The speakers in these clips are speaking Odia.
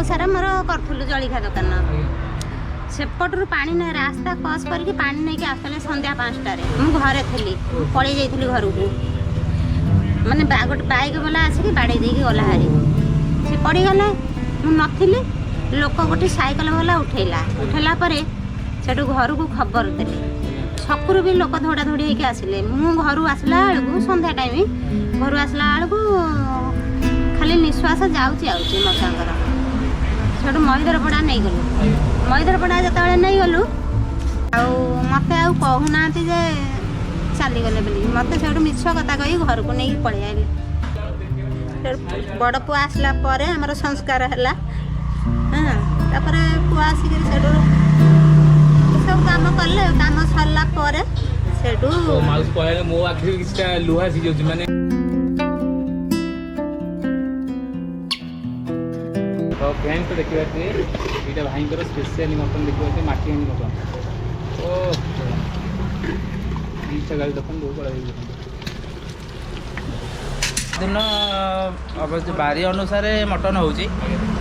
ସାରା ମୋର କରୁଥିଲୁ ଜଳିଖିଆ ଦୋକାନ। ସେପଟରୁ ପାଣି ରାସ୍ତା କ୍ରସ୍ କରିକି ପାଣି ନେଇକି ଆସୁଥିଲେ ସନ୍ଧ୍ୟା 5ଟାରେ। ମୁଁ ଘରେ ଥିଲି, ପଳେଇ ଯାଇଥିଲି ଘରକୁ। ମାନେ ଗୋଟେ ବାଇକ୍ ବାଲା ଆସିକି ବାଡ଼େଇ ଦେଇକି ଗଲା ହାରି, ସେ ପଡ଼ିଗଲେ। ମୁଁ ନଥିଲି, ଲୋକ ଗୋଟେ ସାଇକେଲ ବାଲା ଉଠେଇଲା। ଉଠେଇଲା ପରେ ସେଠୁ ଘରକୁ ଖବର ଦେଲେ। ଛକରୁ ବି ଲୋକ ଧୌଡ଼ା ଧୌଡ଼ି ହେଇକି ଆସିଲେ। ମୁଁ ଘରୁ ଆସିଲା ବେଳକୁ ସନ୍ଧ୍ୟା ଟାଇମ୍, ଘରୁ ଆସିଲା ବେଳକୁ ଖାଲି ନିଶ୍ୱାସ ଯାଉଛି ଆଉଛି ମଉସାଙ୍କର। ସେଠୁ ମହିଦରପଡ଼ା ନେଇଗଲୁ। ମହିଦରପଡ଼ା ଯେତେବେଳେ ନେଇଗଲୁ, ଆଉ ମୋତେ ଆଉ କହୁନାହାନ୍ତି ଯେ ଚାଲିଗଲେ ବୋଲି। ମୋତେ ସେଇଠୁ ମିଛ କଥା କହି ଘରକୁ ନେଇକି ପଳେଇ ଆଇଲେ। ବଡ଼ ପୁଅ ଆସିଲା ପରେ ଆମର ସଂସ୍କାର ହେଲା। ହଁ, ତାପରେ ପୁଅ ଆସିକିରି ସେଠୁ ସବୁ କାମ କଲେ। କାମ ସରିଲା ପରେ ସେଠୁ ମାଉସୀ କହିଲେ ମୋ ଆଖିରେ କିଛିଟା ଲୁହ ଆସିଯାଉଛି। ମାନେ ତ ଫ୍ରେଣ୍ଡସ୍, ତ ଦେଖିପାରୁଥିବେ ଏଇଟା ଭାଇଙ୍କର ସ୍ପେଶିଆଲି ମଟନ୍, ଦେଖିପାରୁଥିବେ ମାଟି ହାଣ୍ଡି ମଟନ୍। ଓ ଦୁଇଟା ଗାଡ଼ି ଦେଖନ୍ତୁ, ବଡ଼ ଦେଖନ୍ତୁ। ଦିନ ଅବଶ୍ୟ ବାରି ଅନୁସାରେ ମଟନ୍ ହେଉଛି,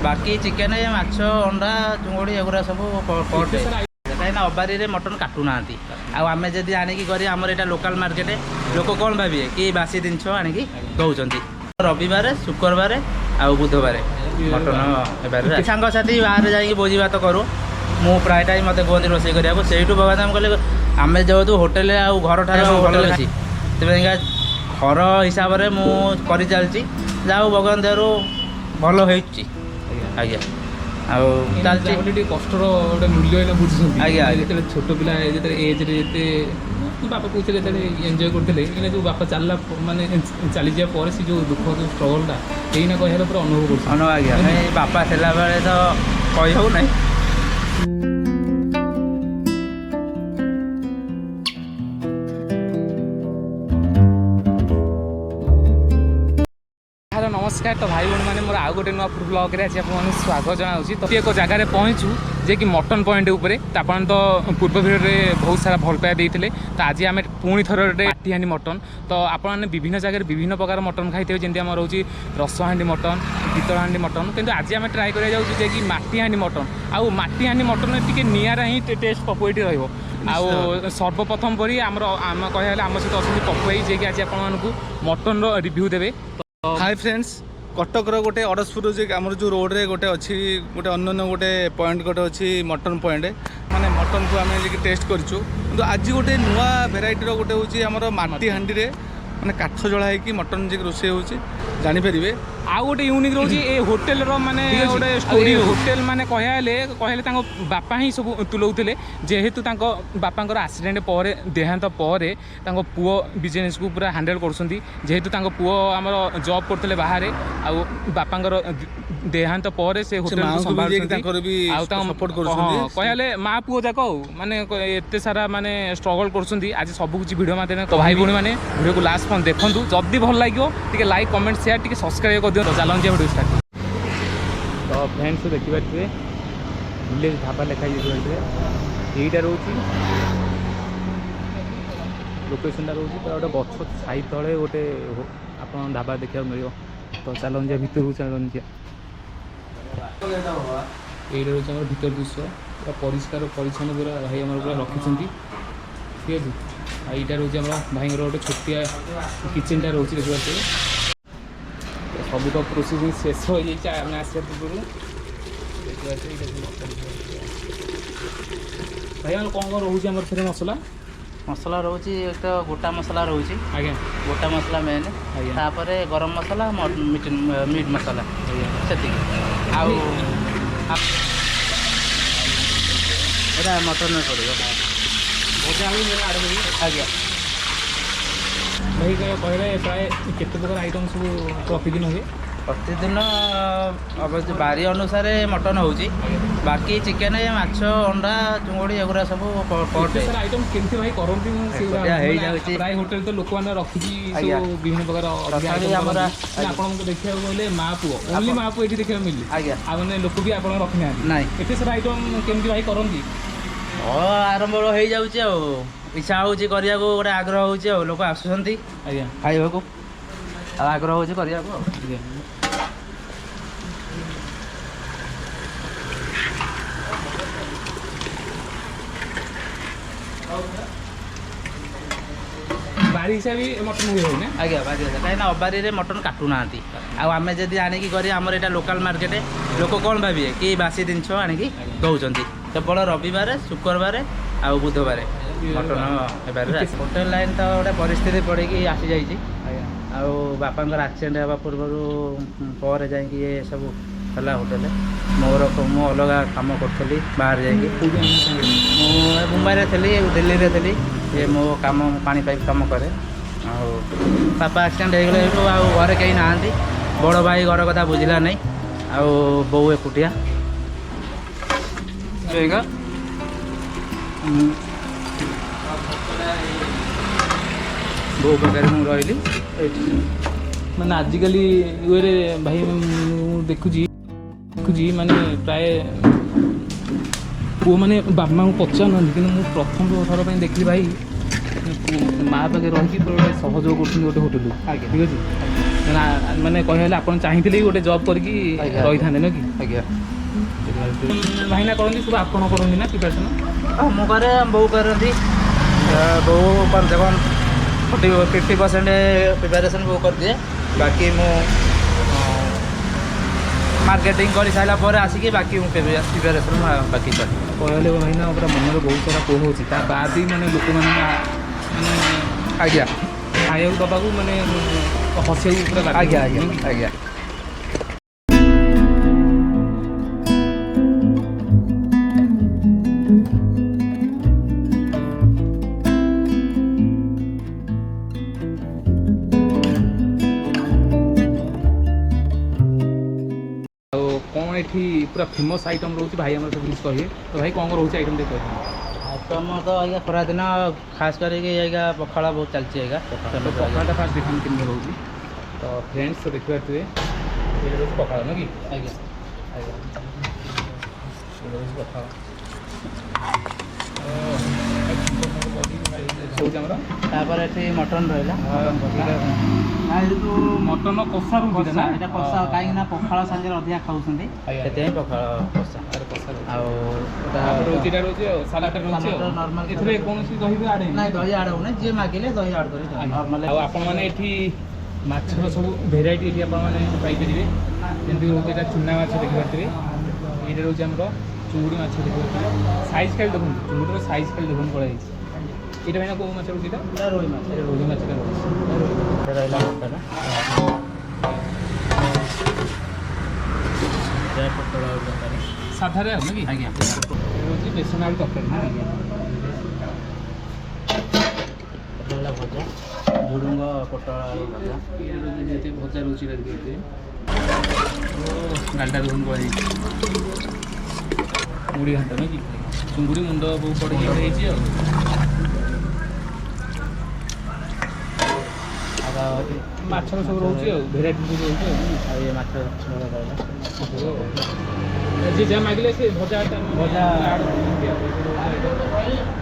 ବାକି ଚିକେନ୍, ମାଛ, ଅଣ୍ଡା, ଚୁଙ୍ଗୁଡ଼ି ଏଗୁଡ଼ା ସବୁ ପର୍ ଡେ। କାହିଁକିନା ଅବାରିରେ ମଟନ୍ କାଟୁନାହାନ୍ତି। ଆଉ ଆମେ ଯଦି ଆଣିକି କରିବା, ଆମର ଏଇଟା ଲୋକାଲ୍ ମାର୍କେଟ, ଲୋକ କ'ଣ ଭାବିବେ କି ବାସି ଜିନିଷ ଆଣିକି ଦେଉଛନ୍ତି। ରବିବାର, ଶୁକ୍ରବାର ଆଉ ବୁଧବାର ମଟନ୍ ହେବାରେ। ସାଙ୍ଗସାଥି ବାହାରେ ଯାଇକି ଭୋଜି ଭାତ କରୁ। ମୁଁ ପ୍ରାୟ ଟାଇମ୍ ମୋତେ କୁହନ୍ତି ରୋଷେଇ କରିବାକୁ। ସେଇଠୁ ଭଗବାନ କହିଲେ ଆମେ ଯେହେତୁ ହୋଟେଲ ଆଉ ଘରଠାରୁ ହୋଟେଲ ଅଛି, ସେଥିପାଇଁକା ଘର ହିସାବରେ ମୁଁ କରିଚାଲିଛି। ଯାହା ହଉ ଭଗବାନ ଦେହରୁ ଭଲ ହେଇଛି ଆଜ୍ଞା, ଆଉ ଚାଲିଛି। ଟିକେ କଷ୍ଟର ଗୋଟେ ମୂଲ୍ୟ ଏଇନା ବୁଝୁଛନ୍ତି। ଆଜ୍ଞା। ଯେତେବେଳେ ଛୋଟ ପିଲା, ଯେତେବେଳେ ଏଜ୍ରେ ଯେତେ ବାପା କହୁଥିଲେ, ଯେତେବେଳେ ଏନ୍ଜୟ କରୁଥିଲେ, ଏଇନା ଯେଉଁ ବାପା ଚାଲିଲା, ମାନେ ଚାଲିଯିବା ପରେ ସେ ଯେଉଁ ଦୁଃଖ, ଯେଉଁ ଷ୍ଟ୍ରଗଲ୍ଟା ଏଇନା କହିଲା ପୁରା ଅନୁଭବ କରୁଛନ୍ତି। ଆଜ୍ଞା, ବାପା ଥିଲାବେଳେ ତ କହି ହେଉ ନାହିଁ। ହ୍ୟାଲୋ, ନମସ୍କାର। ତ ଭାଇ ଭଉଣୀମାନେ, ମୋର ଆଉ ଗୋଟେ ନୂଆ ଫୁଡ୍ ବ୍ଲଗ୍ରେ ଆଜି ଆପଣମାନଙ୍କୁ ସ୍ୱାଗତ ଜଣାଉଛି। ତ ଏକ ଜାଗାରେ ପହଞ୍ଚୁ ଯେ କି ମଟନ୍ ପଏଣ୍ଟ ଉପରେ। ତ ଆପଣ ତ ପୂର୍ବ ଭିଡ଼ିଓରେ ବହୁତ ସାରା ଭଲ ପାଇବା ଦେଇଥିଲେ, ତ ଆଜି ଆମେ ପୁଣି ଥରେ ଗୋଟେ ମାଟି ହାଣ୍ଡି ମଟନ୍। ତ ଆପଣମାନେ ବିଭିନ୍ନ ଜାଗାରେ ବିଭିନ୍ନ ପ୍ରକାର ମଟନ୍ ଖାଇଥିବେ, ଯେମିତି ଆମର ରହୁଛି ରସ ହାଣ୍ଡି ମଟନ୍, ପିତ୍ତଳ ହାଣ୍ଡି ମଟନ୍। କିନ୍ତୁ ଆଜି ଆମେ ଟ୍ରାଏ କରିବାକୁ ଯାଉଛୁ ଯେ କି ମାଟି ହାଣ୍ଡି ମଟନ୍। ଆଉ ମାଟି ହାଣ୍ଡି ମଟନ୍ ଟିକେ ନିଆରା ହିଁ ଟେଷ୍ଟ ପପୁ ଏଇଠି ରହିବ। ଆଉ ସର୍ବପ୍ରଥମ ପରି ଆମର ଆମ କହିବାକୁ ଗଲେ ଆମ ସହିତ ଅଛନ୍ତି ପପୁ ଭାଇ, ଯିଏକି ଆଜି ଆପଣମାନଙ୍କୁ ମଟନ୍ର ରିଭ୍ୟୁ ଦେବେ। ହାଇ ଫ୍ରେଣ୍ଡସ୍, କଟକର ଗୋଟେ ଅଡ଼ଶପୁର ଯେ ଆମର ଯେଉଁ ରୋଡ଼ରେ ଗୋଟେ ଅଛି, ଗୋଟେ ଅନ୍ୟାନ୍ୟ ଗୋଟେ ପଏଣ୍ଟ ଗୋଟେ ଅଛି ମଟନ୍ ପଏଣ୍ଟ। ମାନେ ମଟନ୍କୁ ଆମେ ଯାଇକି ଟେଷ୍ଟ କରିଛୁ, କିନ୍ତୁ ଆଜି ଗୋଟେ ନୂଆ ଭେରାଇଟିର ଗୋଟେ ହେଉଛି ଆମର ମାଟି ହାଣ୍ଡିରେ, ମାନେ କାଠ ଜଳା ହେଇକି ମଟନ୍ ଯାଇକି ରୋଷେଇ ହେଉଛି, ଜାଣିପାରିବେ। ଆଉ ଗୋଟେ ୟୁନିକ୍ ରହୁଛି ଏ ହୋଟେଲର, ମାନେ ଗୋଟେ ଷ୍ଟୋରି। ହୋଟେଲ ମାନେ କହିଲେ ତାଙ୍କ ବାପା ହିଁ ସବୁ ତୁଲଉଥିଲେ। ଯେହେତୁ ତାଙ୍କ ବାପାଙ୍କର ଆକ୍ସିଡେଣ୍ଟ ପରେ, ଦେହାନ୍ତ ପରେ ତାଙ୍କ ପୁଅ ବିଜନେସକୁ ପୁରା ହ୍ୟାଣ୍ଡେଲ୍ କରୁଛନ୍ତି। ଯେହେତୁ ତାଙ୍କ ପୁଅ ଆମର ଜବ୍ କରୁଥିଲେ ବାହାରେ, ଆଉ ବାପାଙ୍କର ଦେହାନ୍ତ ପରେ ସେ ହୋଟେଲକୁ ସମ୍ଭାଳୁଛନ୍ତି, ଆଉ ତାଙ୍କ ସପୋର୍ଟ କରୁଛନ୍ତି। କହିଲେ ମା ପୁଅ ଯାକ ଆଉ ମାନେ ଏତେ ସାରା ମାନେ ଷ୍ଟ୍ରଗଲ୍ କରୁଛନ୍ତି। ଆଜି ସବୁ କିଛି ଭିଡ଼ିଓ ମାଧ୍ୟମରେ। ତ ଭାଇ ଭଉଣୀମାନେ, ଭିଡ଼ିଓକୁ ଲାଷ୍ଟ ପର୍ଯ୍ୟନ୍ତ ଦେଖନ୍ତୁ। ଯଦି ଭଲ ଲାଗିବ ଟିକେ ଲାଇକ୍, କମେଣ୍ଟ, ସେୟାର, ଟିକେ ସବସ୍କ୍ରାଇବ୍ କରିଦିଅନ୍ତୁ। ଚାଲନ୍ତୁ ଭିଡ଼ିଓ ଷ୍ଟାର୍ଟ। ତ ଫ୍ରେଣ୍ଡସ୍, ଦେଖିପାରୁଥିବେ ଭିଲେଜ୍ ଢାବା ଲେଖା ହେଇଛି। ଏଇଟା ରହୁଛି ଲୋକେସନଟା, ରହୁଛି ପୁରା ଗୋଟେ ଗଛ ଛାଇ ତଳେ ଗୋଟେ ଆପଣ ଢାବା ଦେଖିବାକୁ ମିଳିବ। ତ ଚାଲନ୍ତୁ ଯିବା ଭିତରକୁ, ଚାଲନ୍ତୁ ଯିବା। ଏଇଟା ରହୁଛି ଆମର ଭିତର ଦୃଶ୍ୟ। ପୁରା ପରିଷ୍କାର ପରିଚ୍ଛନ୍ନ ପୁରା ଭାଇ ଆମର ପୁରା ରଖିଛନ୍ତି, ଠିକ୍ ଅଛି। ଆଉ ଏଇଟା ରହୁଛି ଆମର ଭାଇଙ୍କର ଗୋଟେ ଛୋଟିଆ କିଚେନଟା ରହୁଛି, ଦେଖିପାରୁଥିବେ। ସବୁ ତ ପ୍ରୋସେସିଂ ଶେଷ ହୋଇଯାଇଛି ଆମେ ଆସିବା ପୂର୍ବରୁ। ଦେଖିପାରୁଥିବେ ଏଇଟା। ଭାଇ, ଆମର କ'ଣ କ'ଣ ରହୁଛି ଆମର ସେଠି ମସଲା? ମସଲା ରହୁଛି ତ ଗୋଟା ମସଲା ରହୁଛି। ଆଜ୍ଞା। ଗୋଟା ମସଲା ମେନ୍, ତାପରେ ଗରମ ମସଲା, ମିଟ୍ ମସଲା, ସେତିକି। ଆଉ ଏଇଟା ମଟନ୍ରେ ପଡ଼ିବ। ଭଜା ଆଜ୍ଞା। ଭାଇ କହିଲେ ପ୍ରାୟ କେତେ ପ୍ରକାର ଆଇଟମ୍ ସବୁ ପ୍ରତିଦିନ ହୁଏ? ପ୍ରତିଦିନ ଅବଶ୍ୟ ବାରି ଅନୁସାରେ ମଟନ୍ ହେଉଛି, ବାକି ଚିକେନ୍, ମାଛ, ଅଣ୍ଡା, ଚୁଙ୍ଗୁଡ଼ି ଏଗୁଡ଼ା ସବୁ ପର୍ ଡେ। ଆଇଟମ୍ କେମିତି ଭାଇ କରନ୍ତି? ମୁଁ ହେଇଯାଉଛି। ପ୍ରାୟ ହୋଟେଲ ତ ଲୋକମାନେ ରଖିକି ସବୁ ବିଭିନ୍ନ ପ୍ରକାର। ଆପଣଙ୍କୁ ଦେଖିବାକୁ ଗଲେ ମା ପୁଅ, ଓନ୍ଲି ମା ପୁଅ ଏଠି ଦେଖିବାକୁ ମିଳିଲେ। ଆଜ୍ଞା। ଆଉ ମାନେ ଲୋକ ବି ଆପଣ ରଖିନାହାନ୍ତି? ନାଇଁ। ଏତେ ସାରା ଆଇଟମ୍ କେମିତି ଭାଇ କରନ୍ତି? ହଁ, ଆରମ୍ଭ ହେଇଯାଉଛି ଆଉ ଇଚ୍ଛା ହେଉଛି କରିବାକୁ, ଗୋଟେ ଆଗ୍ରହ ହେଉଛି, ଆଉ ଲୋକ ଆସୁଛନ୍ତି ଆଜ୍ଞା ଖାଇବାକୁ, ଆଉ ଆଗ୍ରହ ହେଉଛି କରିବାକୁ। ଆଉ ଆଜ୍ଞା। ବାରି ହିସାବରେ ମଟନ୍ ହୁଏ ଭାଇ ନା? ଆଜ୍ଞା, ବାରି ଅଛି। କାହିଁକିନା ଅବାରିରେ ମଟନ୍ କାଟୁନାହାନ୍ତି। ଆଉ ଆମେ ଯଦି ଆଣିକି କରିବା, ଆମର ଏଇଟା ଲୋକାଲ୍ ମାର୍କେଟ, ଲୋକ କ'ଣ ଭାବିବେ କି ବାସି ଜିନିଷ ଆଣିକି ଦେଉଛନ୍ତି। କେବଳ ରବିବାର, ଶୁକ୍ରବାର ଆଉ ବୁଧବାର ମଟନ୍ ହେବାରେ। ହୋଟେଲ ଲାଇନ୍ ତ ଗୋଟେ ପରିସ୍ଥିତି ପଡ଼ିକି ଆସିଯାଇଛି। ଆଉ ବାପାଙ୍କର ଆକ୍ସିଡେଣ୍ଟ ହେବା ପୂର୍ବରୁ ପରେ ଯାଇକି ଏ ସବୁ ହେଲା ହୋଟେଲ। ମୋର ମୁଁ ଅଲଗା କାମ କରୁଥିଲି ବାହାରେ ଯାଇକି। କୋଉଠି ଆମ ସାଙ୍ଗରେ? ମୁଁ ଏ ମୁମ୍ବାଇରେ ଥିଲି, ଦିଲ୍ଲୀରେ ଥିଲି। ଏ ମୋ କାମ ପାଣି ପାଇପ୍ କାମ କରେ। ଆଉ ବାପା ଆକ୍ସିଡେଣ୍ଟ ହେଇଗଲେ ହେଠୁ ଆଉ ଘରେ କେହି ନାହାନ୍ତି। ବଡ଼ ଭାଇ ଘର କଥା ବୁଝିଲା ନାହିଁ, ଆଉ ବୋଉ ଏକୁଟିଆ। ରହିଗା। ବୋଉ ପାଖରେ ମୁଁ ରହିଲି ଏଇଠି। ମାନେ ଆଜିକାଲି ୱେରେ ଭାଇ ମୁଁ ଦେଖୁଛି ମାନେ ପ୍ରାୟ ପୁଅମାନେ ବାପା ମାଆଙ୍କୁ ପଚାରୁନାହାନ୍ତି। କିନ୍ତୁ ମୁଁ ପ୍ରଥମ ଥର ପାଇଁ ଦେଖିଲି ଭାଇ ମା ପାଖରେ ରହିକି ପୁରା ଗୋଟେ ସହଯୋଗ କରୁଛନ୍ତି ଗୋଟେ ହୋଟେଲକୁ। ଠିକ୍ ଅଛି। ମାନେ ମାନେ କହିବାକୁ ଗଲେ ଆପଣ ଚାହିଁଥିଲେ ବି ଗୋଟେ ଜବ୍ କରିକି ରହିଥାନ୍ତେ ନା କି? ଆଜ୍ଞା। ଭାଇନା କରନ୍ତି ସବୁ, ଆପଣ କରନ୍ତି ନା ପ୍ରିପାରେସନ୍? ହଁ, ମୁଁ କରେ, ବୋଉ କରନ୍ତି। ବୋଉ କମ୍ ସେ କମ୍ 40-50% ପ୍ରିପାରେସନ୍ ବୋଉ କରିଦିଏ। ବାକି ମୁଁ ମାର୍କେଟିଂ କରିସାରିଲା ପରେ ଆସିକି ବାକି ମୁଁ ପ୍ରିପାରେସନ୍ ବାକି କରେ। କହିଲେ ଭାଇନା ପୁରା ମନରେ ବହୁତ ସାରା କୋହ ହେଉଛି, ତା ବାଦ ବି ମାନେ ଲୋକମାନଙ୍କୁ ମାନେ ଖାଇବାକୁ ଦେବାକୁ ମାନେ ହସିବାକୁ ପୁରା ବାଧ୍ୟ ଆଜ୍ଞା। ହଉଛନ୍ତି, ନୁହେଁ କି? ଆଜ୍ଞା। ଆଉ କ'ଣ ଏଠି ପୁରା ଫେମସ୍ ଆଇଟମ୍ ରହୁଛି ଭାଇ ଆମର ସବୁ କିଛି କହିବେ। ତ ଭାଇ, କ'ଣ କ'ଣ ରହୁଛି ଆଇଟମ୍ ଟିକେ କହିବେ? ଆଇଟମ୍ ତ ଆଜ୍ଞା ଖରାଦିନ ଖାସ କରିକି ଆଜ୍ଞା ପଖାଳ ବହୁତ ଚାଲିଛି ଆଜ୍ଞା। ତ ପଖାଳଟା ଫାଷ୍ଟ ଦେଖନ୍ତୁ କେମିତି ରହୁଛି। ତ ଫ୍ରେଣ୍ଡସ୍, ତ ଦେଖିପାରୁଥିବେ, ଏଇଟା ରହୁଛି ପଖାଳ ନା କି? ଆଜ୍ଞା। ଆଜ୍ଞା, ଏଇଟା ରହୁଛି ପଖାଳ ରହୁଛି ଆମର। ତାପରେ ଏଠି ମଟନ୍ ରହିଲା। ମଟନ କଷା ରହୁଛି ନା? ଏଇଟା କଷା, କାହିଁକି ନା ପଖାଳ ସାଙ୍ଗରେ ଅଧିକା ଖାଉଛନ୍ତି, ସେଥିପାଇଁ ପଖାଳ କଷା। ତାର କଷା ରହୁଛି। ଆଉ ତାପରେ ରହୁଛି ଏଇଟା ରହୁଛି ଆଉ ସାଲାଡ଼ଟା ରହୁଛି। ସାଲାଡ଼ଟା ଆଉ normal। ଏଥିରେ କୌଣସି ଦହି ବି ଆଡ଼୍ ହେଇନି? ନାଇଁ, ଦହି ଆଡ଼୍ ହେଉନି। ଯିଏ ମାଗିଲେ ଦହି ଆଡ଼୍ କରି ନର୍ମାଲ। ଆଉ ଆପଣମାନେ ଏଠି ମାଛର ସବୁ ଭେରାଇଟି ଏଠି ଆପଣମାନେ ପାଇପାରିବେ। ଯେମିତି ରହୁଛି ଏଇଟା ଚୁନା ମାଛ ଦେଖିପାରୁଥିବେ, ଏଇଟା ରହୁଛି ଆମର ଚୁଙ୍ଗୁଡ଼ି ମାଛ ଦେଖିପାରୁଥିବେ। ସାଇଜ୍ ଖାଲି ଦେଖନ୍ତୁ, ଚୁଙ୍ଗୁଡ଼ିର ସାଇଜ୍ ଖାଲି ଦେଖନ୍ତୁ କଳା ହେଇଛି। ଏଇଟା ଭାଇନା କେଉଁ ମାଛ ରହୁଛି ଏଇଟା? ଏଇଟା ରୋହି ମାଛ। ଏଇଟା ରୋହି ମାଛଟା ରହୁଛି। ଏଇଟା ରହିଲା ମଟନ୍। ଏଇଟା ପୋଟଳ ଆଳୁ ତରକାରୀ। ସାଧାରେ ଆଉ ନା କି? ଆଜ୍ଞା। ଏଇଟା ରହୁଛି ବେସନ ଆଳୁ ତରକାରୀ ନା? ଆଜ୍ଞା। ଏଇଟା ହେଲା ଭଜା, ଝୁଡ଼ୁଙ୍ଗ ପୋଟଳ ଆଳୁ ଭଜା। ଏଇଟା ରହୁଛି ଯେମିତି ଭଜା ରହୁଛି, ଏଇଟା ଦେଖିପାରୁଥିବେ। ଡାଲଟା ଦେଖନ୍ତୁ କଳା ହେଇଛି। ମୁଢ଼ି ଘାଣ୍ଟ ନା କି? ଚୁଙ୍ଗୁଡ଼ି ମୁଣ୍ଡ ସବୁ ପଡ଼ିକି ଗୋଟେ ହେଇଛି ଆଉ। ଆଉ ଏଠି ମାଛର ସବୁ ରହୁଛି ଆଉ ଭେରାଇଟି ସବୁ ରହୁଛି ଆଉ। ଆଉ ଇଏ ମାଛ ଝୋଳ ରହିଲା। ସବୁ ଆଉ। ଯିଏ ଯାହା ମାଗିଲେ ସେ ଭଜା ଭଜା। ଭଜା।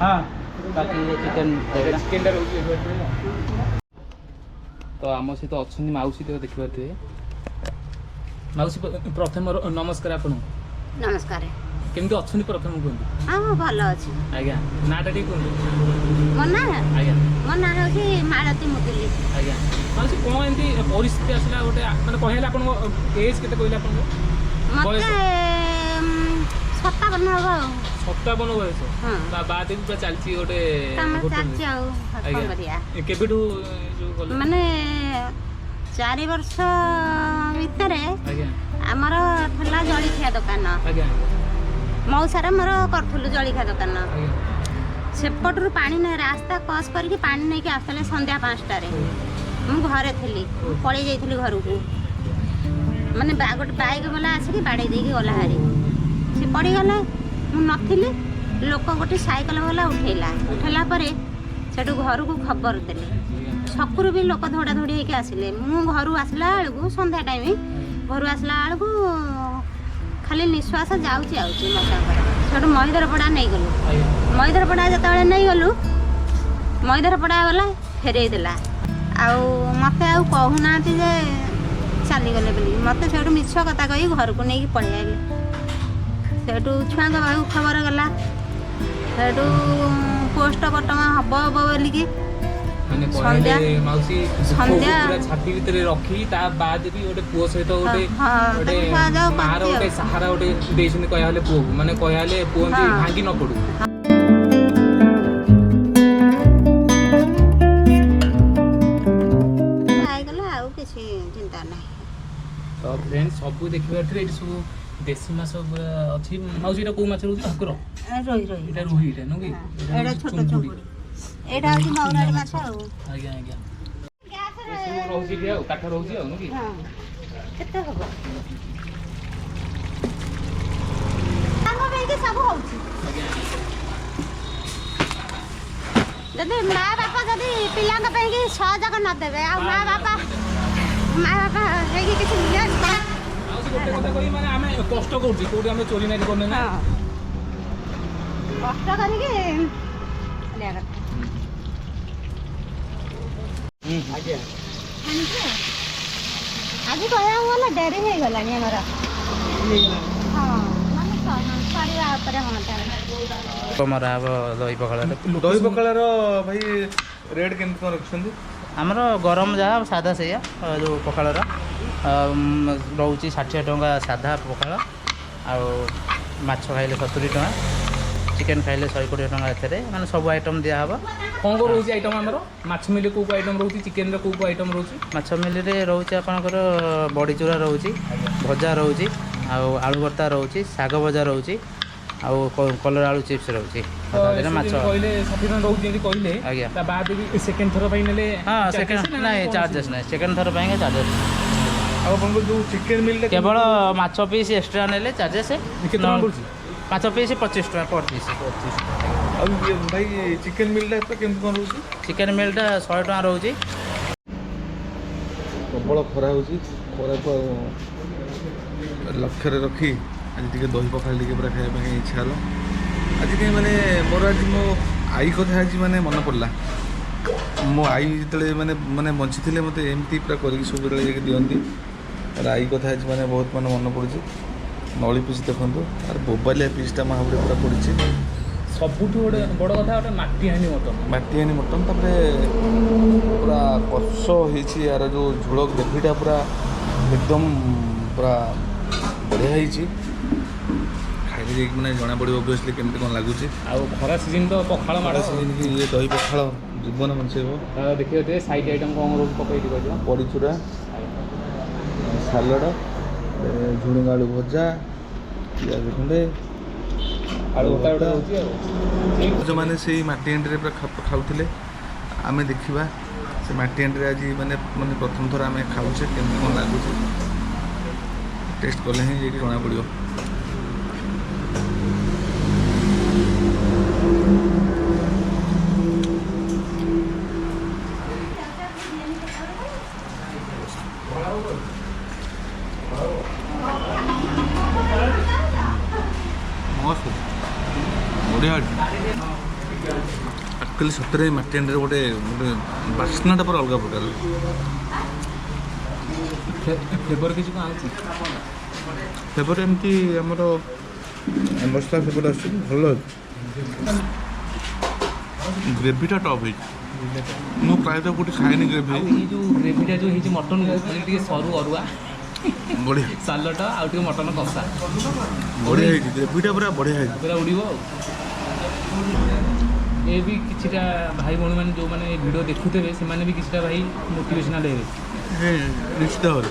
ହଁ, ବାକି ଚିକେନ୍ ରହିଲା। ଚିକେନଟା ରହୁଛି ଦେଖିପାରୁଥିବେ। ତ ଆମ ସହିତ ଅଛନ୍ତି ମାଉସୀ, ତ ଦେଖିପାରୁଥିବେ। ମାଉସୀ, ପ୍ରଥମ ମୋର ନମସ୍କାର ଆପଣଙ୍କୁ। ନମସ୍କାର। କେମିତି ଅଛନ୍ତି ପ୍ରଥମ କୁହନ୍ତୁ? ହଁ, ମୁଁ ଭଲ ଅଛି। ଆଜ୍ଞା, ନାଁଟା ଟିକେ କୁହନ୍ତୁ। ମୋ ନାଁ? ଆଜ୍ଞା। ମୋ ନାଁ ହେଉଛି ମାଳତୀ ମୁଦୁଲି। ଆଜ୍ଞା ମାଉସୀ, କ'ଣ ଏମିତି ପରିସ୍ଥିତି ଆସିଲା ଗୋଟେ, ମାନେ କହିଲେ ଆପଣଙ୍କ ଏଜ୍ କେତେ କହିଲେ ଆପଣଙ୍କ? ମତେ ବୟସ? 57 ହବ ଆଉ। 57 ବୟସ? ହଁ। ତା ବାଦ ବି ପୁରା ଚାଲିଛି ଗୋଟେ କାମ ହୋଟେଲରେ। ଚାଲିଛି ଆଉ କଣ କରିବା। ଏ କେବେଠୁ ଏ ଯୋଉ ଗଲେ? ମାନେ 4 ବର୍ଷ ଭିତରେ ଆମର ଥିଲା ଜଳିଖିଆ ଦୋକାନ। ମଉସାର ମୋର କରୁଥିଲୁ ଜଳିଖିଆ ଦୋକାନ। ସେପଟରୁ ପାଣି ରାସ୍ତା କ୍ରସ୍ କରିକି ପାଣି ନେଇକି ଆସୁଥିଲେ ସନ୍ଧ୍ୟା 5ଟାରେ। ମୁଁ ଘରେ ଥିଲି, ମୁଁ ପଳେଇ ଯାଇଥିଲି ଘରକୁ। ମାନେ ଗୋଟେ ବାଇକ୍ ବାଲା ଆସିକି ବାଡ଼େଇ ଦେଇକି ଗଲା ହାରି, ସେ ପଡ଼ିଗଲା। ମୁଁ ନଥିଲି, ଲୋକ ଗୋଟେ ସାଇକେଲ ବାଲା ଉଠେଇଲା। ଉଠେଇଲା ପରେ ସେଠୁ ଘରକୁ ଖବର ଦେଲେ। ଛକରୁ ବି ଲୋକ ଧୌଡ଼ା ଧୌଡ଼ି ହେଇକି ଆସିଲେ। ମୁଁ ଘରୁ ଆସିଲା ବେଳକୁ ସନ୍ଧ୍ୟା ଟାଇମ୍, ଘରୁ ଆସିଲା ବେଳକୁ ଖାଲି ନିଶ୍ୱାସ ଯାଉଛି ଆଉଛି ମଉସାଙ୍କର। ସେଠୁ ମହିଧରପଡ଼ା ନେଇଗଲୁ। ମହିଧରପଡ଼ା ଯେତେବେଳେ ନେଇଗଲୁ, ମହିଧରପଡ଼ା ବାଲା ଫେରେଇ ଦେଲା। ଆଉ ମୋତେ ଆଉ କହୁନାହାନ୍ତି ଯେ ଚାଲିଗଲେ ବୋଲି। ମୋତେ ସେଇଠୁ ମିଛ କଥା କହି ଘରକୁ ନେଇକି ପଳେଇ ଆଇଲେ। ସେଇଠୁ ଛୁଆଙ୍କ ପାଖକୁ ଖବର ଗଲା। ସେଇଠୁ ପୋଷ୍ଟମର୍ଟମ ହବ ହବ ବୋଲିକି ମାନେ ସନ୍ଧ୍ୟା କହିଲେ ମାଉସୀ ଦୁଃଖକୁ ପୁରା ଛାତି ଭିତରେ ରଖି ତା ବାଦ ବି ଗୋଟେ ପୁଅ ସହିତ ଗୋଟେ ଗୋଟେ ତାକୁ ସହଯୋଗ ମାର କରୁଛି ଗୋଟେ ଆଉ। ସାହାରା ଗୋଟେ ଦେଇଛନ୍ତି କହିବାକୁ ଗଲେ ପୁଅକୁ, ମାନେ କହିବାକୁ ଗଲେ ପୁଅ ଏମିତି ଭାଙ୍ଗି ନ ପଡୁ। ହେଇଗଲା, ଆଉ କିଛି ଚିନ୍ତା ନାହିଁ। ତ ଫ୍ରେଣ୍ଡ, ସବୁ ଦେଖିପାରୁଥିବେ, ଏଇଠି ସବୁ ଦେଶୀ ମାଛ ପୁରା ଅଛି। ମାଉସୀ, ଏଇଟା କୋଉ ମାଛ ରହୁଛି? ଭାକୁର? ରୋହି, ରୋହି। ଏଇଟା ରୋହି, ଏଇଟା ନୁହଁ କି? ଏଇଟା ଛୋଟ ଚୁଙ୍ଗୁଡ଼ି, ଏଇଟା ହଉଛି ମଉରାଳି ମାଛ ଆଉ। ଆଜ୍ଞା ଆଜ୍ଞା, ଏସବୁ ରହୁଛି ଏଠି ଆଉ କାଠ ରହୁଛି ଆଉ, ନୁହଁ କି? ହଁ, କେତେ ହବ ତାଙ୍କ ପାଇଁକି ସବୁ ହଉଛି। ଯଦି ମା ବାପା ଯଦି ପିଲାଙ୍କ ପାଇଁକି ସହଯୋଗ ନ ଦେବେ, ଆଉ ମା ବାପା ହେଇକି କିଛି ମିଳିବ? ମାଉସୀ, ଗୋଟେ କଥା କହିବି, ମାନେ ଆମେ କଷ୍ଟ କରୁଛୁ, କୋଉଠି ଆମେ ଚୋରି ନାରି କରୁନେ ନା। ହଁ, କଷ୍ଟ କରିକି କରିବା କଥା। ଆଣିଛୁ? ଆଜି କହିବାକୁ ଗଲେ ଡେରି ହେଇଗଲାଣି ଆମର। ହଁ, ମାନେ ସରିବା ଉପରେ ହୁଅନ୍ତା। ମରା ହବ ଦହି ପଖାଳରେ। ଦହି ପଖାଳର ଭାଇ ରେଟ୍ କେମିତି କ'ଣ ରଖିଛନ୍ତି? ଆମର ଗରମ ଯାହା ସାଧା ସେଇଆ। ଯେଉଁ ପଖାଳର ରହୁଛି 60 ଟଙ୍କା ସାଧା ପଖାଳ, ଆଉ ମାଛ ଖାଇଲେ 70 ଟଙ୍କା, ଚିକେନ୍ ଖାଇଲେ 120 ଟଙ୍କା। ଏଥିରେ ମାନେ ସବୁ ଆଇଟମ୍ ଦିଆହେବ। କ'ଣ କ'ଣ ରହୁଛି ଆଇଟମ୍ ଆମର? ମାଛ ମିଲ୍ କୋଉ କୋଉ ଆଇଟମ୍ ରହୁଛି? ଚିକେନର କୋଉ କୋଉ ଆଇଟମ୍ ରହୁଛି? ମାଛ ମିଲିରେ ରହୁଛି ଆପଣଙ୍କର ବଡ଼ିଚୁରା ରହୁଛି, ଭଜା ରହୁଛି, ଆଉ ଆଳୁ ଭର୍ତ୍ତା ରହୁଛି, ଶାଗ ଭଜା ରହୁଛି, ଆଉ କଲରା ଆଳୁ ଚିପ୍ସ ରହୁଛି। ତ ତା ଦେହରେ ମାଛ କହିଲେ 60 ଟଙ୍କା ରହୁଛି ଯେମିତି କହିଲେ। ତା ବାଦ ବି ସେକେଣ୍ଡ ଥର ପାଇଁ ନେଲେ ହଁ, charges second ନା ନାଇଁ, କୌଣସି? ଚାର୍ଜେସ୍ ନାହିଁ। ସେକେଣ୍ଡ ଥର ପାଇଁକା ଚାର୍ଜେସ୍। ଆଉ ଆପଣଙ୍କର ଯେଉଁ ଚିକେନ୍ ମିଲ୍ଟା? କେବଳ ମାଛ ପିସ୍ ଏକ୍ସଟ୍ରା ନେଲେ ଚାର୍ଜେସ୍। କେତେ ଟଙ୍କା ପଡୁଛି? ମାଛ ପିସ୍ 25 ଟଙ୍କା ପର୍ ପିସ୍। ଆଉ ଇଏ ଭାଇ, ଚିକେନ୍ ମିଲ୍ଟା କେମିତି କ'ଣ ରହୁଛି? ଚିକେନ୍ ମିଲ୍ଟା 100 ଟଙ୍କା ରହୁଛି। ପ୍ରବଳ ଖରା ହେଉଛି। ଖରାକୁ ଆଉ ଲକ୍ଷ୍ୟରେ ରଖି ଆଜି ଟିକେ ଦହି ପଖାଳ ଟିକେ ପୁରା ଖାଇବା ପାଇଁ ଇଚ୍ଛା ହେଲା। ଆଜି କାହିଁ ମାନେ ମୋର ଆଜି ମୋ ଆଈ କଥା ଆଜି ମାନେ ମନେ ପଡ଼ିଲା। ମୋ ଆଈ ଯେତେବେଳେ ମାନେ ମାନେ ବଞ୍ଚିଥିଲେ, ମୋତେ ଏମିତି ପୁରା କରିକି ସବୁବେଳେ ଯାଇକି ଦିଅନ୍ତି। ମୋର ଆଈ କଥା ଆଜି ମାନେ ବହୁତ ମାନେ ମନେ ପଡ଼ୁଛି। ନଳି ପିସ୍ ଦେଖନ୍ତୁ, ଆର ବୋବାଲିଆ ପିସ୍ଟା ମହାପୁରେ ପୁରା ପଡ଼ିଛି। ସବୁଠୁ ଗୋଟେ ବଡ଼ କଥା, ଗୋଟେ ମାଟି ହାଣ୍ଡି ମଟନ। ମାଟି ହାଣ୍ଡି ମଟନ୍, ତାପରେ ପୁରା କଷ ହେଇଛି। ୟାର ଯେଉଁ ଝୋଳ ଗ୍ରେଭିଟା ପୁରା ଏକଦମ ପୁରା ବଢ଼ିଆ ହେଇଛି। ଖାଇଲେ ଯାଇକି ମାନେ ଜଣାପଡ଼ିବ ଅବଭିୟସଲି କେମିତି କ'ଣ ଲାଗୁଛି। ଆଉ ଖରା ସିଜନ ତ ପଖାଳ ମାଡ଼। ଖରା ସିଜିନ୍ କି ଇଏ ଦହି ପଖାଳ ଜୀବନ ବଞ୍ଚେଇବ। ଦେଖିବ ସାଇଡ୍ ଆଇଟମ୍ କ'ଣ ରହୁଛି, ପକେଇକି କହିଦିଅ। ବଡ଼ିଚୁରା, ସାଲଡ଼, ଝୁଡ଼ୁଙ୍ଗ ଆଳୁ ଭଜା, ପିଆଜ ଖଣ୍ଡେ, ଆଳୁ ଭର୍ତ୍ତା ଗୋଟେ ରହୁଛି ଆଉ। ଯେଉଁମାନେ ସେଇ ମାଟି ହାଣ୍ଡିରେ ପୁରା ଖାଉଥିଲେ, ଆମେ ଦେଖିବା ସେ ମାଟି ହାଣ୍ଡିରେ ଆଜି ମାନେ ମାନେ ପ୍ରଥମ ଥର ଆମେ ଖାଉଛେ, କେମିତି କ'ଣ ଲାଗୁଛି। ଟେଷ୍ଟ କଲେ ହିଁ ଯାଇକି ଜଣାପଡ଼ିବ। ମସ୍ତ, ବଢ଼ିଆ ଅଛି। ଆକ୍ଚୁଆଲି ସତରେ ମାଟି ହାଣ୍ଡିରେ ଗୋଟେ ଗୋଟେ ବାସ୍ନାଟା ପୁରା ଅଲଗା ପ୍ରକାର। ଫ୍ଲେଭର କିଛି କ'ଣ ଆଉଛି? ଫ୍ଲେଭର ଏମିତି ଆମର ମସଲା ଫ୍ଲେଭର ଆସୁଛି, ଭଲ ଅଛି। ଗ୍ରେଭିଟା ଟପ୍ ହେଇଛି। ମୁଁ ପ୍ରାୟତଃ କେଉଁଠି ଖାଏନି ଗ୍ରେଭି। ଆଉ ଏଇ ଯୋଉ ଗ୍ରେଭିଟା ଯୋଉ ହେଇଛି ମଟନକୁ, ମାନେ ଟିକେ ସରୁ ଅରୁଆ, ବଢ଼ିଆ। ସାଲଡ଼ ଆଉ ଟିକେ ମଟନ କଷା। ବଢ଼ିଆ ହେଇଛି, ଗ୍ରେଭିଟା ପୁରା ବଢ଼ିଆ ହେଇଛି। ପୁରା ଉଡ଼ିବ। ଆଉ ଏ ବି କିଛିଟା ଭାଇ ଭଉଣୀମାନେ ଯେଉଁମାନେ ଏ ଭିଡ଼ିଓ ଦେଖୁଥିବେ, ସେମାନେ ବି କିଛିଟା ଭାଇ ମୋଟିଭେସନାଲ୍ ହେବେ। ନିଶ୍ଚିତ ଭାବରେ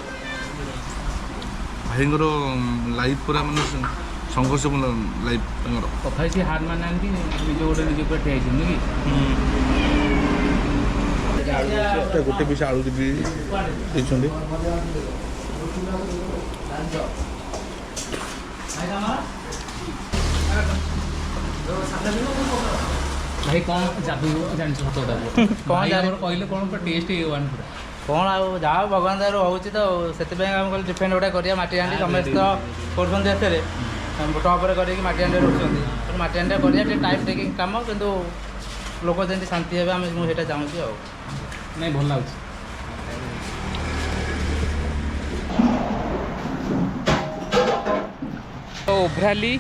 ଭାଇଙ୍କର ଲାଇଫ୍ ପୁରା ମାନେ ସଂଘର୍ଷପୂର୍ଣ୍ଣ ଲାଇଫ୍ ତାଙ୍କର। ତଥାପି ସେ ହାର ମାନନାହାନ୍ତି, ନିଜ ଗୋଟେ ନିଜେ ପୁରା ଠିଆ ହେଇଛନ୍ତି କି। ଗୋଟେ ପିସ୍ ଆଳୁ ବି ଦେଇଛନ୍ତି। ଭାଇ, କ'ଣ ଯାଦୁ ଜାଣିଛ? ସତ କଥା କୁହ। କ'ଣ ଭାଇ ଜାଣି- ଆମର କହିଲେ କ'ଣ ପୁରା ଟେଷ୍ଟ ଏ ୱାନ୍ ପୁରା। କ'ଣ ଆଉ, ଯାହା ଭଗବାନ ଦୟାରୁ ହେଉଛି ତ। ସେଥିପାଇଁ ଆମେ କହିଲେ ଡିଫରେଣ୍ଟ ଗୋଟେ କରିବା ମାଟି ହାଣ୍ଡି। ସମସ୍ତେ ତ କରୁଛନ୍ତି, ଏଥିରେ ଟପ୍ରେ କରିକି ମାଟି ହାଣ୍ଡିରେ ରଖୁଛନ୍ତି। ତେଣୁ ମାଟି ହାଣ୍ଡିରେ କରିବା ଟିକେ ଟାଇମ୍ ଟେକିଂ କାମ, କିନ୍ତୁ ଲୋକ ଯେମିତି ଶାନ୍ତି ହେବେ, ମୁଁ ସେଇଟା ଚାହୁଁଛି ଆଉ। ନାଇଁ, ଭଲ ଲାଗୁଛି। ତ ଓଭରାଲି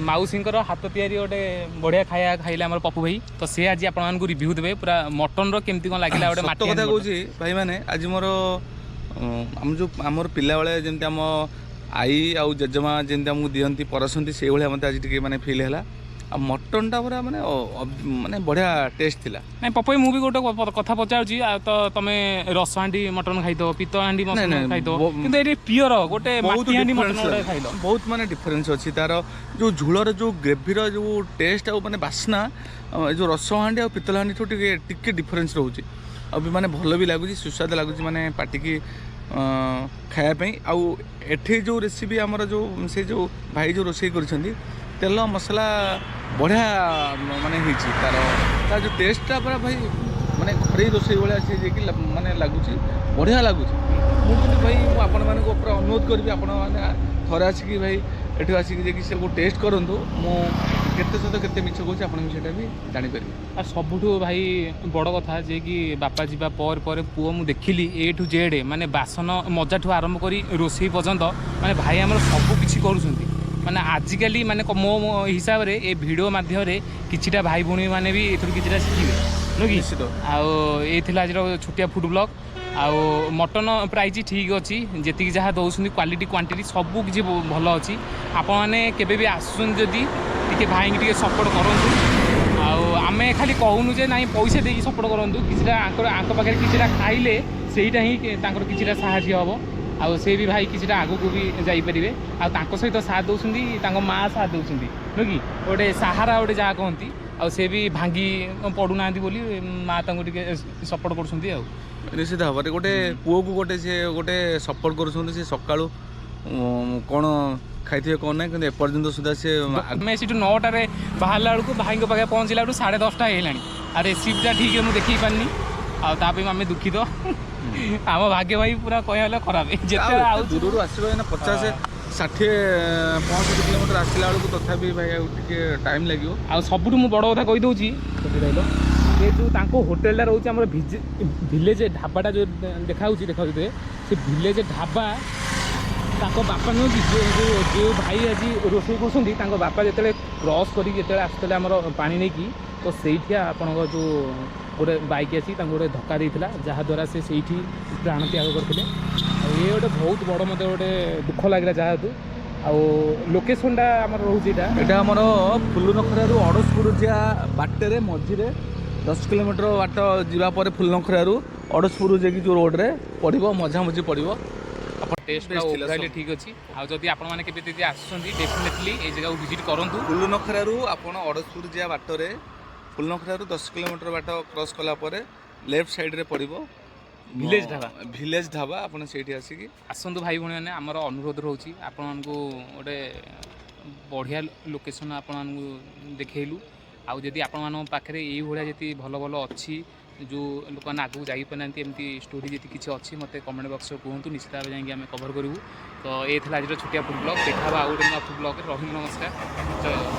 ମାଉସୀଙ୍କର ହାତ ତିଆରି ଗୋଟେ ବଢ଼ିଆ ଖାଇବା ଖାଇଲେ ଆମର ପପୁ ଭାଇ। ତ ସେ ଆଜି ଆପଣମାନଙ୍କୁ ରିଭ୍ୟୁ ଦେବେ ପୁରା ମଟନର କେମିତି କ'ଣ ଲାଗିଲା ଗୋଟେ ସତ ମାଟି କଥା ହାଣ୍ଡି କହୁଛି ଭାଇମାନେ, ଆଜି ମୋର ଆମ ଯେଉଁ ଆମର ପିଲାବେଳେ ଯେମିତି ଆମ ଆଈ ଆଉ ଜେଜେମା ଯେମିତି ଆମକୁ ଦିଅନ୍ତି, ପରସନ୍ତି, ସେଇଭଳିଆ ମୋତେ ଆଜି ଟିକେ ମାନେ ଫିଲ୍ ହେଲା। ଆଉ ମଟନ୍ଟା ପୁରା ମାନେ ମାନେ ବଢ଼ିଆ ଟେଷ୍ଟ ଥିଲା। ନାଇଁ ପପୁ ଭାଇ, ମୁଁ ବି ଗୋଟେ କଥା ପଚାରୁଛି। ଆଉ ତ ତମେ ରସ ହାଣ୍ଡି ମଟନ ଖାଇଥିବ, ପିତ୍ତଳ ହାଣ୍ଡି ମଟନ ନାଇଁ, ଖାଇଥିବ, କିନ୍ତୁ ଏଠି ପିଓର ଗୋଟେ ବହୁତ ମାଟି ହାଣ୍ଡି ମଟନ difference ଗୋଟେ ଲାଗୁଛି। ଖାଇଲ। ବହୁତ ମାନେ ଡିଫରେନ୍ସ ଅଛି। ତାର ଯେଉଁ ଝୋଳର ଯେଉଁ ଗ୍ରେଭିର ଯେଉଁ ଟେଷ୍ଟ ଆଉ ମାନେ ବାସ୍ନା, ଏ ଯେଉଁ ରସ ହାଣ୍ଡି ଆଉ ପିତ୍ତଳ ହାଣ୍ଡିଠୁ ଟିକେ ଟିକେ ଡିଫରେନ୍ସ ରହୁଛି। ଆଉ ବି ମାନେ ଭଲ ବି ଲାଗୁଛି, ସୁସ୍ୱାଦ ଲାଗୁଛି ମାନେ ପାଟିକି ଖାଇବା ପାଇଁ। ଆଉ ଏଠି ଯେଉଁ ରେସିପି ଆମର ଯେଉଁ ସେ ଯେଉଁ ଭାଇ ଯେଉଁ ରୋଷେଇ କରିଛନ୍ତି, ତେଲ ମସଲା ବଢ଼ିଆ ମାନେ ହେଇଛି। ତାର ଯେଉଁ ଟେଷ୍ଟଟା ପୁରା ଭାଇ ମାନେ ଘରେଇ ରୋଷେଇ ଭଳିଆ ସେ ଯାଇକି ମାନେ ଲାଗୁଛି, ବଢ଼ିଆ ଲାଗୁଛି। ମୁଁ କିନ୍ତୁ ଭାଇ ମୁଁ ଆପଣମାନଙ୍କୁ ପୁରା ଅନୁରୋଧ କରିବି, ଆପଣମାନେ ଥରେ ଆସିକି ଭାଇ ଏଠୁ ଆସିକି ଯାଇକି ସବୁ ଟେଷ୍ଟ କରନ୍ତୁ। ମୁଁ କେତେ ସତ କେତେ ମିଛ କହୁଛି, ଆପଣ ବି ସେଇଟା ବି ଜାଣିପାରିବେ। ଆଉ ସବୁଠୁ ଭାଇ ବଡ଼ କଥା ଯେ କି ବାପା ଯିବା ପରେ ପରେ ପୁଅ ମୁଁ ଦେଖିଲି ଏ ଟୁ ଜେଡ଼୍, ମାନେ ବାସନ ମଜାଠୁ ଆରମ୍ଭ କରି ରୋଷେଇ ପର୍ଯ୍ୟନ୍ତ ମାନେ ଭାଇ ଆମର ସବୁ କିଛି କରୁଛନ୍ତି। ମାନେ ଆଜିକାଲି ମାନେ ମୋ ମୋ ହିସାବରେ ଏ ଭିଡ଼ିଓ ମାଧ୍ୟମରେ କିଛିଟା ଭାଇ ଭଉଣୀମାନେ ବି ଏଥିରୁ କିଛିଟା ଶିଖିବେ, ନୁହେଁ କି? ନିଶ୍ଚିତ। ଆଉ ଏଇ ଥିଲା ଆଜିର ଛୋଟିଆ ଫୁଡ଼୍ ବ୍ଲଗ୍। ଆଉ ମଟନ୍ ପ୍ରାଇସ୍ ଠିକ୍ ଅଛି, ଯେତିକି ଯାହା ଦେଉଛନ୍ତି କ୍ୱାଲିଟି କ୍ୱାଣ୍ଟିଟି ସବୁ କିଛି ଭଲ ଅଛି। ଆପଣମାନେ କେବେ ବି ଆସୁଛନ୍ତି ଯଦି ଟିକେ ଭାଇଙ୍କି ଟିକେ ସପୋର୍ଟ କରନ୍ତୁ। ଆଉ ଆମେ ଖାଲି କହୁନୁ ଯେ ନାଇଁ ପଇସା ଦେଇକି ସପୋର୍ଟ କରନ୍ତୁ, କିଛିଟା ଆଙ୍କ ପାଖରେ କିଛିଟା ଖାଇଲେ ସେଇଟା ହିଁ ତାଙ୍କର କିଛିଟା ସାହାଯ୍ୟ ହେବ। ଆଉ ସେ ବି ଭାଇ କିଛିଟା ଆଗକୁ ବି ଯାଇପାରିବେ। ଆଉ ତାଙ୍କ ସହିତ ସାଥ ଦେଉଛନ୍ତି, ତାଙ୍କ ମା ସାଥ ଦେଉଛନ୍ତି, ନୁହେଁ କି? ଗୋଟେ ସାହାରା ଗୋଟେ ଯାହା କହନ୍ତି। ଆଉ ସେ ବି ଭାଙ୍ଗି ପଡ଼ୁନାହାନ୍ତି ବୋଲି ମା ତାଙ୍କୁ ଟିକେ ସପୋର୍ଟ କରୁଛନ୍ତି। ଆଉ ନିଶ୍ଚିତ ଭାବରେ ଗୋଟେ ପୁଅକୁ ଗୋଟେ ସିଏ ଗୋଟେ ସପୋର୍ଟ କରୁଛନ୍ତି। ସେ ସକାଳୁ କ'ଣ ଖାଇଥିବେ କ'ଣ ନାହିଁ, କିନ୍ତୁ ଏପର୍ଯ୍ୟନ୍ତ ସୁଦ୍ଧା ସେ ଆମେ ସେଠୁ 9ଟାରେ ବାହାରିଲା ବେଳକୁ ଭାଇଙ୍କ ପାଖରେ ପହଞ୍ଚିଲା ବେଳକୁ 10:30 ହେଇଗଲାଣି। ଆଉ ରେସିପିଟା ଠିକ୍ରେ ମୁଁ ଦେଖେଇ ପାରିନି, ଆଉ ତା ପାଇଁ ଆମେ ଦୁଃଖିତ। ଆମ ଭାଗ୍ୟ ଭାଇ ପୁରା କହିବାକୁ ଗଲେ ଖରାପ ଯେତେ ଆଉ ଆଉ ଏତେ ଦୂରରୁ ଆସିବ ଏଇନା 50, 60, 65 କିଲୋମିଟର ଆସିଲା ବେଳକୁ ତଥାପି ଭାଇ ଆଉ ଟିକେ ଟାଇମ୍ ଲାଗିବ। ଆଉ ସବୁଠୁ ମୁଁ ବଡ଼ କଥା କହିଦେଉଛି, ରହିଲ, ଏ ଯେଉଁ ତାଙ୍କ ହୋଟେଲଟା ରହୁଛି ଆମର ଭିଲେଜ ଢାବାଟା ଯେଉଁ ଦେଖାହେଉଛି, ଦେଖାଯାଉଛି ସେ ଭିଲେଜ ଢାବା। ତାଙ୍କ ବାପା ନୁହଁ କି ଯେଉଁ ଯେଉଁ ଯେଉଁ ଭାଇ ଆଜି ରୋଷେଇ କରୁଛନ୍ତି, ତାଙ୍କ ବାପା ଯେତେବେଳେ କ୍ରସ୍ କରିକି ଯେତେବେଳେ ଆସୁଥିଲେ ଆମର ପାଣି ନେଇକି, ତ ସେଇଠି ଆପଣଙ୍କ ଯେଉଁ ଗୋଟେ ବାଇକ୍ ଆସି ତାଙ୍କୁ ଗୋଟେ ଧକ୍କା ଦେଇଥିଲା, ଯାହାଦ୍ୱାରା ସେ ସେଇଠି ପ୍ରାଣ ତ୍ୟାଗ କରିଥିଲେ। ଆଉ ଇଏ ଗୋଟେ ବହୁତ ବଡ଼ ମୋତେ ଗୋଟେ ଦୁଃଖ ଲାଗିଲା ଯାହାତୁ। ଆଉ ଲୋକେସନଟା ଆମର ରହୁଛି ଏଇଟା। ଏଇଟା ଆମର ଫୁଲନଖରାରୁ ଅଡ଼ଶପୁର ଯିବା ବାଟରେ ମଝିରେ 10 କିଲୋମିଟର ବାଟ ଯିବା ପରେ ଫୁଲନଖରାରୁ ଅଡ଼ଶପୁର ଯାଇକି ଯେଉଁ ରୋଡ଼ରେ ପଡ଼ିବ, ମଝାମଝି ପଡ଼ିବ। ଟେଷ୍ଟ Best ଥିଲା ଓଭରାଲି ସବୁ। ଠିକ୍ ଅଛି। ଆଉ ଯଦି ଆପଣମାନେ କେବେ ଯଦି ଆସୁଛନ୍ତି, ଡେଫିନେଟଲି ଏଇ ଜାଗାକୁ ଭିଜିଟ୍ କରନ୍ତୁ। ଫୁଲନଖରାରୁ ଆପଣ ଅଡ଼ଶପୁର ଯିବା ବାଟରେ ଫୁଲନଖରାରୁ 10 କିଲୋମିଟର ବାଟ କ୍ରସ୍ କଲା ପରେ ଲେଫ୍ଟ ସାଇଡ଼ରେ ପଡ଼ିବ। ଭିଲେଜ ଢାବା। ଭିଲେଜ ଢାବା, ଆପଣ ସେଇଠି ଆସିକି ଆସନ୍ତୁ ଭାଇ ଭଉଣୀମାନେ, ଆମର ଅନୁରୋଧ ରହୁଛି ଆପଣମାନଙ୍କୁ। ଗୋଟେ ବଢ଼ିଆ ଲୋକେସନ୍ ଆପଣମାନଙ୍କୁ ଦେଖେଇଲୁ। ଆଉ ଯଦି ଆପଣମାନଙ୍କ ପାଖରେ ଏଇଭଳିଆ ଯଦି ଭଲ ଭଲ ଅଛି, ଯେଉଁ ଲୋକମାନେ ଆଗକୁ ଯାଇପାରୁନାହାନ୍ତି, ଏମିତି ଷ୍ଟୋରି ଯଦି କିଛି ଅଛି, ମୋତେ କମେଣ୍ଟ ବକ୍ସରେ କୁହନ୍ତୁ, ନିଶ୍ଚିତ ଭାବେ ଯାଇକି ଆମେ କଭର୍ କରିବୁ। ତ ଏ ଥିଲା ଆଜିର ଛୋଟିଆ ଫୁଡ଼୍ ବ୍ଲଗ୍। ଦେଖା ହେବା ଆଉ ଗୋଟେ ନୂଆ ଫୁଡ଼୍ ବ୍ଲଗ୍ରେ। ରହିଲୁ, ନମସ୍କାର, ଜୟ ଜଗନ୍ନାଥ।